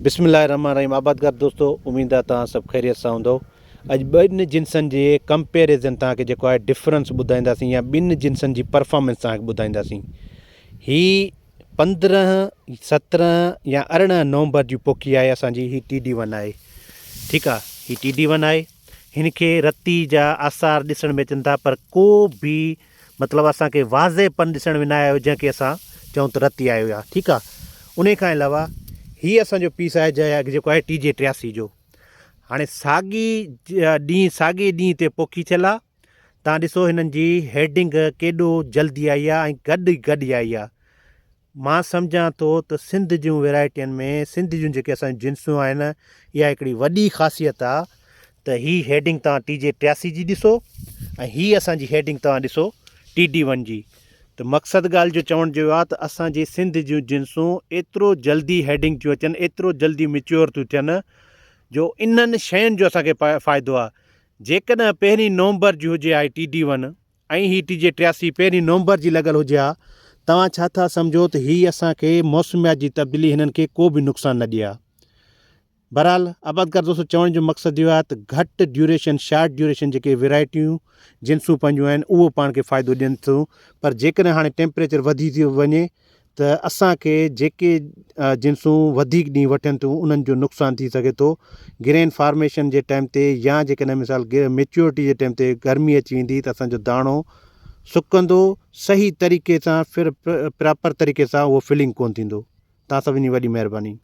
بسم الله الرحمن الرحيم آبادگار دوستو اميد آ توهان سڀ خيريت سان هوندو اڄ ٻن جنسن جي ڪمپيريزن توهان کي جيڪو آهي ڊفرنس ٻڌائينداسين يا ٻن جنسن جي پرفارمنس توهان کي ٻڌائينداسين هي 15 17 يا 18 نومبر جي پوکي آهي اسان جي هي ٽي ڊي ون آهي ٺيڪ آ هي ٽي ڊي ون آهي هن کي رتي جا آثار ڏسڻ ۾ اچن ٿا پر ڪو به مطلب اسان کي واضح پن ڏسڻ ۾ نه آيو جنهن کي اسان چئون ته رتي آيو يا ٺيڪ آ انهي کان علاوه هي اسان جو پيس آهي جيڪو آهي ٽي جي 83 جو هاڻي ساڳي ڏينهن ساڳي ڏينهن تي پوکي ٿيل آ تان ڏسو هنن جي هيڊنگ ڪيڏو جلدي آئي آ ۽ گڏ گڏ آئي آ مان سمجهان ٿو ته سنڌ جون ويرائٽين ۾ سنڌ جون جيڪي اسان جون جنسون آهن اها هڪڙي وڏي خاصيت آ ته هي هيڊنگ توهان ٽي جي 83 جي ڏسو ۽ هي اسان جي هيڊنگ توهان ڏسو ٽي ڊي ون جي ته مقصد ڳالهه جو چوڻ جو آ ته اسان جي سنڌ جون جنسون ايترو جلدي هيڊنگ ٿيون اچن ايترو جلدي ميچيور ٿيون ٿين جو انهن شين جو اسان کي فائدو آ جيڪڏهن پهرين نومبر جي هجي ها ٽي ڊي ون ۽ هي ٽي جي 83 پهرين نومبر جي لڳل هجي ها، توهان ڇا ٿا سمجهو ته هي اسان کي موسميات جي تبديلي هنن کي ڪو به نقصان نه ڏئي ها. بهرحال آبادگار دوستو چوڻ جو مقصد اهو آهي ته گهٽ ڊيوريشن شارٽ ڊيوريشن جيڪي ويرائٽيون جنسون پنهنجون آهن اهو پاڻ کي فائدو ڏين ٿيون پر جيڪڏهن هاڻي ٽيمپريچر وڌي ٿي وڃي ته اسان کي جيڪي جنسون وڌيڪ ڏينهن وٺن ٿيون انهن جو نقصان ٿي سگهي ٿو گرين فارميشن جي ٽائيم تي يا جيڪڏهن مثال ميچورٽي جي ٽائيم تي گرمي اچي ويندي ته اسان جو داڻو سڪندو صحيح طريقي سان پھر پراپر طريقي سان اهو فلنگ ڪون ٿيندو تان سڀني جي وڏي مهرباني.